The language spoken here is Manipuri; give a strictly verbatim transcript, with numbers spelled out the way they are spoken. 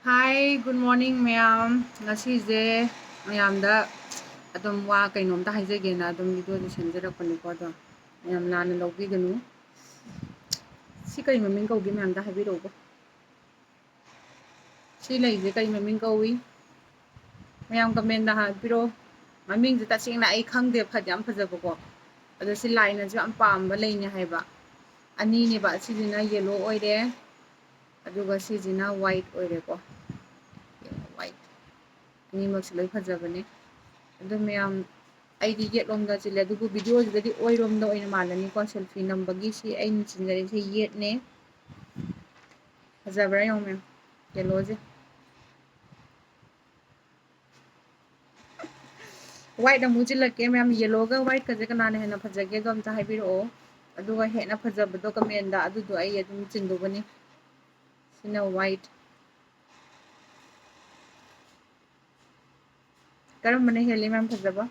Hi, good morning ꯃꯌꯥꯝ꯫ ꯉꯁꯤꯁꯦ ꯃꯌꯥꯝꯗ ꯑꯗꯨꯝ ꯋꯥ ꯀꯩꯅꯣꯝꯇ ꯍꯥꯏꯖꯒꯦꯅ ꯑꯗꯨꯝ videoꯁꯦ ꯁꯦꯝꯖꯔꯛꯄꯅꯤꯀꯣ꯫ ꯑꯗꯣ ꯃꯌꯥꯝ ꯂꯥꯟꯅ ꯂꯧꯕꯤꯒꯅꯨ꯫ ꯁꯤ ꯀꯩ ꯃꯃꯤꯡ ꯀꯧꯒꯦ ꯃꯌꯥꯝꯗ ꯍꯥꯏꯕꯤꯔꯛꯎꯀꯣ꯫ ꯁꯤ ꯂꯩꯁꯦ ꯀꯩ ꯃꯃꯤꯡ ꯀꯧꯏ? ꯃꯌꯥꯝ commentꯗ ꯍꯥꯏꯕꯤꯔꯛꯑꯣ꯫ ꯃꯃꯤꯡꯁꯦ ꯇꯁꯦꯡꯅ ꯑꯩ ꯈꯪꯗꯦ, ꯐꯗꯤ ꯌꯥꯝ ꯐꯖꯕꯀꯣ꯫ ꯑꯗꯣ ꯁꯤ ꯂꯥꯏꯅꯁꯨ ꯌꯥꯝ ꯄꯥꯝꯕ ꯂꯩꯅꯦ ꯍꯥꯏꯕ꯫ ꯑꯅꯤꯅꯦꯕ, ꯁꯤꯁꯤꯅ yellow ꯑꯣꯏꯔꯦ, ꯑꯗꯨꯒ ꯁꯤꯁꯤꯅ white ꯑꯣꯏꯔꯦꯀꯣ꯫ White꯫ ꯑꯅꯤꯃꯛꯁꯦ ꯂꯣꯏ ꯐꯖꯕꯅꯦ꯫ ꯑꯗꯣ ꯃꯌꯥꯝ, ꯑꯩꯗꯤ ꯌꯦꯠꯂꯣꯝꯗ ꯆꯤꯜꯂꯦ, ꯑꯗꯨꯕꯨ videoꯁꯤꯗꯗꯤ ꯑꯣꯏꯔꯣꯝꯗ ꯑꯣꯏꯅ ꯃꯥꯜꯂꯅꯤꯀꯣ꯫ Selfie ꯅꯝꯕꯒꯤ ꯁꯤ ꯑꯩꯅ ꯆꯤꯟꯖꯔꯤꯁꯦ ꯌꯦꯠꯅꯦ꯫ ꯐꯖꯕ꯭ꯔꯥ ꯌꯦꯡꯉꯣ ꯃꯌꯥꯝ, yellowꯁꯦ꯫ White ꯑꯃꯨꯛ ꯆꯤꯜꯂꯛꯀꯦ ꯃꯌꯥꯝ, yellowꯒ whiteꯀꯁꯦ ꯀꯅꯥꯅ ꯍꯦꯟꯅ ꯐꯖꯒꯦꯗꯣ ꯑꯝꯇ ꯍꯥꯏꯕꯤꯔꯛꯑꯣ꯫ ꯑꯗꯨꯒ ꯍꯦꯟꯅ ꯐꯖꯕꯗꯣ commentꯗ, ꯑꯗꯨꯗꯣ ꯑꯩ ꯑꯗꯨꯝ ꯆꯤꯟꯗꯧꯕꯅꯤ꯫ ꯁꯤꯅ white꯫ ꯀꯔꯝꯕꯅ ꯍꯦꯜꯂꯤ ꯃꯌꯥꯝ ꯐꯖꯕ?